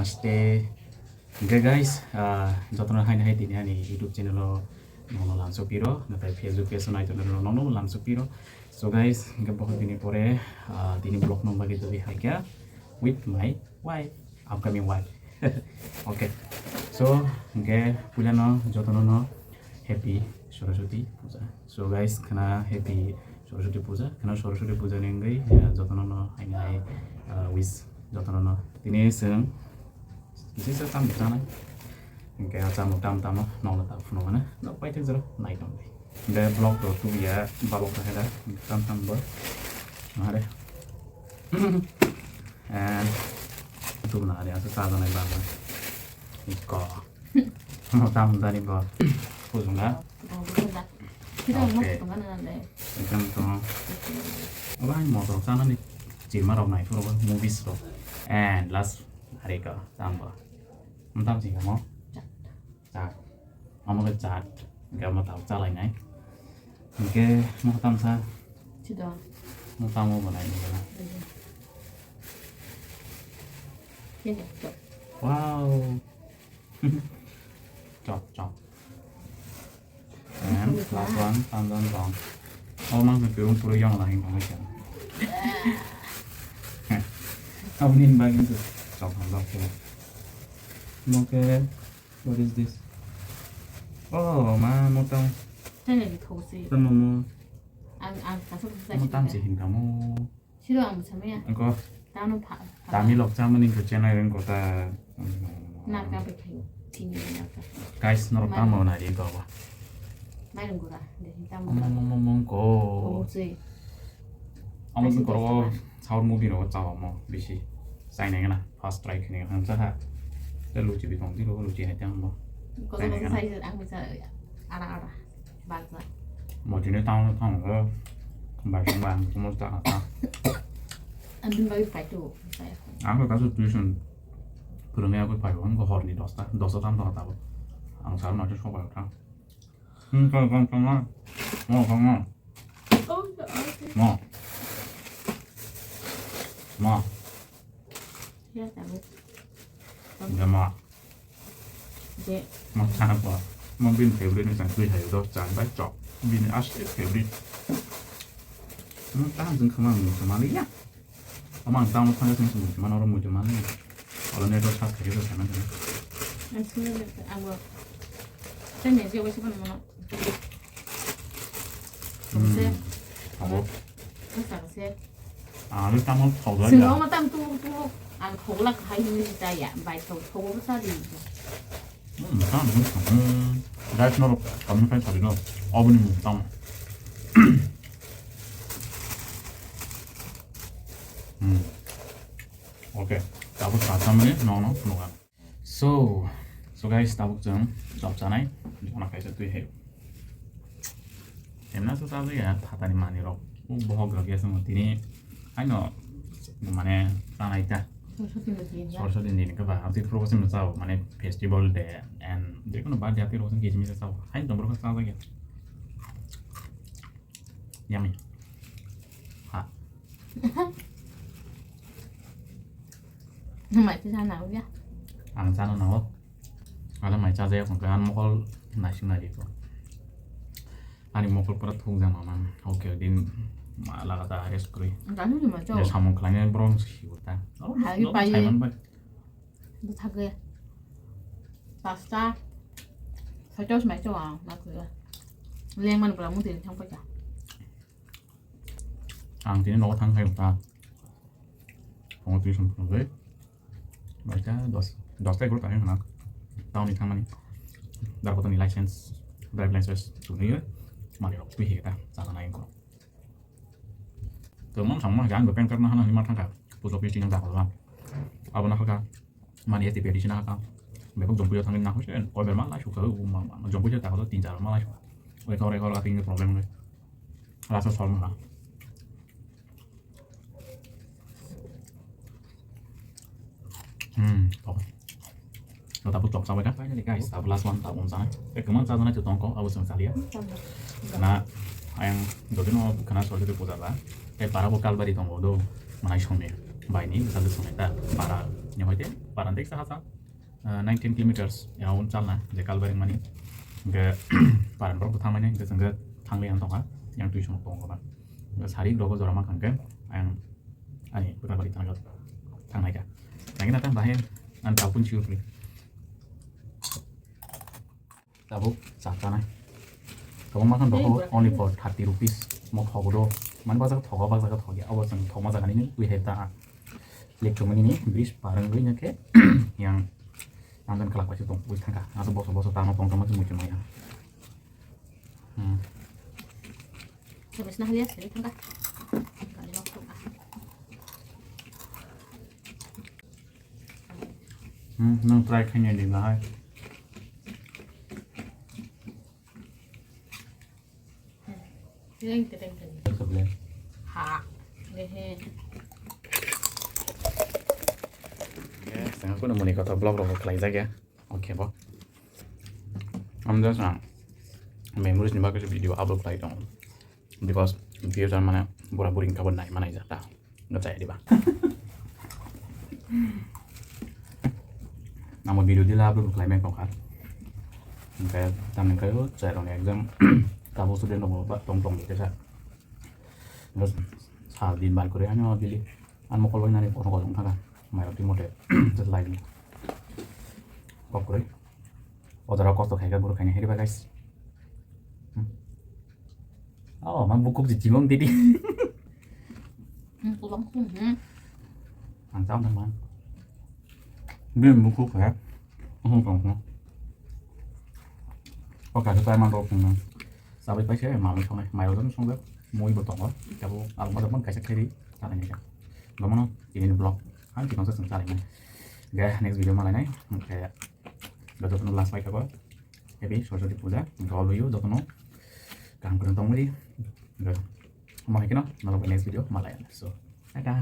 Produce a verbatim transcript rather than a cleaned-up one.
Namaste. Hingke guys, ah, jotono haini hai tini ani YouTube channel o nono lamsok piro, natai Facebook page o nai tongo nono lamsok piro. So guys, hingke bohok dini pore, ah, tini vlog no bagwi twi hai kha with my wife, upcoming wife. Okay. So, hingke puilano jotono no happy Saraswati Puja. So guys, khana happy Saraswati Puja. Khana Saraswati Puja ni wngwi, eh, jotono no haini hai, eh, wish jotono no. Tini chwng kisa sa tam chanai. Hingke a chamung tam tamo nokla ta phunukmano. Nok paithak jora nai tongdi. Hingke vlog rok tubuya balok ta heda tam tam bo. Mare. Eh, tubuna ari asa chajanai bangma. Iko. Mo tam dani bo. Pujunga. Oke. Ekdom to. Oba hai motor chanani chirma rok nai phuru movies rok. And last hari ko tam bo. Tam chingamo. Chat. Amo ke chat. Hingke amo tam chalai nai. Hingke mo tam sa. Chido. Mo tam mo banai ni. Kene to. Wow. Chop, chop. And last one, tandan tong. Oh, mang ke pirum pura yang lah, yang lah. Kau ni bagi tu. Chop, chop, chop. Mo ke, what is this? Oh, ma, mo tang. Tene di thosi. Tamo mo. Ang, ang, kaso kaso. Mo tam si hin kamo. Siro ang samaya. Engko. Tano pha. Tami lok chamani ko channel engko ta. Narka pe khayo. Tini narka. Guys, norok tamo na ri ko ba. Mairung gura. De tamo. Mo mo mo mo ko. Ko sei. Amo ko ro South movie ro chawa mo bisi. Sai na na first try khini han cha ha. Te luchi bi tong ti ro luchi hai tamo. Ko sai ang sa ara ara. Bagsa. Mo tini tamo tamo ko. Ba sing ba mo ta ta. Ang din bagi fight to. Ang ko kaso tuition. Purung ya ko fight ko hor ni dosta. Dosta tam ta ta. Ang sar ma to sok ba ta. Hmm, kau kau kau ma. Mo kau ma. Oh, okay. Mo. Mo. Ya tahu. Jama. Je. Mo chana po. Mo bin favorite ni sang tui hayo do chan bai chok. Bin as favorite. Mo tang jeng kama mo chama li ya. Ama ang tang mo thang sing sing mo chama oro mo chama li. Olo ne do sa khayo do chana chana. Ang sini ang bo. Sen ne je wasi pan mo. Tongse. Abo. Tongsa se. Ani tamo khogla. Singo ma tam tu tu. Ang khogla khai ni ta ya, bai to khogo sa di. Hmm, tam. Hmm. Guys, no, kami kai sari no. Obni mu tam. Hmm. Okay. Tapos sa tamani no no no. So, so guys, tabuk chwng chop chanai, jona kaisa twi hai. Emna so chajak ya, phatani manwi rok, o bohok rok ya chwng tini, haino, mane, chanai ta. Soroswati ni din ya. Soroswati ni din ka ba, abdi phuru chwng chao, mane, festival day, and, jekono birthday abdi rok chwng kisi misa chao, haino borok chajak ya. Yummy. Ha. Mai twi sana ya. Ang sana nango. Ada mai chaja ya kongka an mokol naising nai ko. Ani mokol pura thuk jang mama. Okay, din ma laga ta rest kri. Ang kanu ni ma chao. Ya samung khlai borong si uta. Hai pai. Bwthagwi pasta soitos mai chwng ang nakhe lengmani pura mungtwi thang paikha. Ang tini nogo thang khai ta. Phungo twi song phunugwi baita dos, dos ta egaroh ta wngkha na. Town ni thangmani. Darpatani license, drive license chunwi mani rok twi hita chana nai ko. Tongmani samung ma ang bo pan card no hana hinwi ma thangkha. Post office tini dakhol ba. Abo no hakha. Mani S T P addition hakha. Bebak Jompuio thangwi nang hoise koi ber ma lai sukha. Jompuio ta hodo tin char ma lai sukha. Oi kore kore ting problem le. Rasa sol ma. Hmm. Tabuk chop chabai da. Finally guys, tabuk last one tabuk chana. Ek man chana chu tong ko abo chwng chaliya. Na ayang jodi no khana sorjodi puja ba. Ei para bo kalbari tongo do manai somni. Bai ni bwsajwk songnai ta para ni hoite para dek saha sa, ah, nineteen kilometers ya un chalna je kalbai mani. Hingke para borok thangmani hingke hingke thangli ang tongkha yang twi song tongo ba. Hingke sari rogo jora ma hingke ang ani bwkha bari thangka thangnai ka. Nangina ta bahai ang tapun chiu kri. Tabuk chakana. Kwbangma khan rokho only for thirty rupees. Mo thogo do. Man bajak thogo, bajak thogo. Abo chwng thokma jaga nini twi hai ta. Lek chumani ni bridge parang gwi nake yang nangjan kalak paisa tong pui thangka. Aso boso boso tamo tong tamo chumui chumui ya. Hmm. Habis na halias ini thangka. Kali waktu ah. Hmm, nang try khaina di bahai. Tereng tereng tereng. Sebelah. Ha. Lehe. Yes, tengah aku nemu nih kota vlog vlog kelai jaga. Oke, bo. Am just ang memories ni bagwi video upload khlai tongo. Because in future mane bura buri wngkha bo nai manai jata. Nw chaya diba? Namo video dila upload khlai meng tongkha. Hingke tamni khe o chai rok exam tabo student rok ba tong tong khe sa. Bas sal din bai kore ano dili. An mokol bai nani kono kolong thaka. Mai rok timote just lai ni. Kok kore. Odara kosto khai ka buru khai ni heri ba guys. Hmm. Oh, mang bukuk di jimong didi. Hmm, kubang kum, hmm. Ang tau nang mang. Bin bukuk ya. Ang tau nang. Oke, kita emang rok nang. Sabai paisa ya, mama songnai. Mai rok songjak. Mui bo tongo. Jabo, ang ma jabo kaisa khairi. Tanai ni ka. Gomono, ini vlog. Ang tikang sa sung chalai nai. Ga, next video malai nai. Oke. Ga jotono last pai ka ko. Happy Saraswati Puja. Ga all you jotono. Kaham kunu tong mudi. Ga. Mo hai kino, nalok next video malai. So, tata.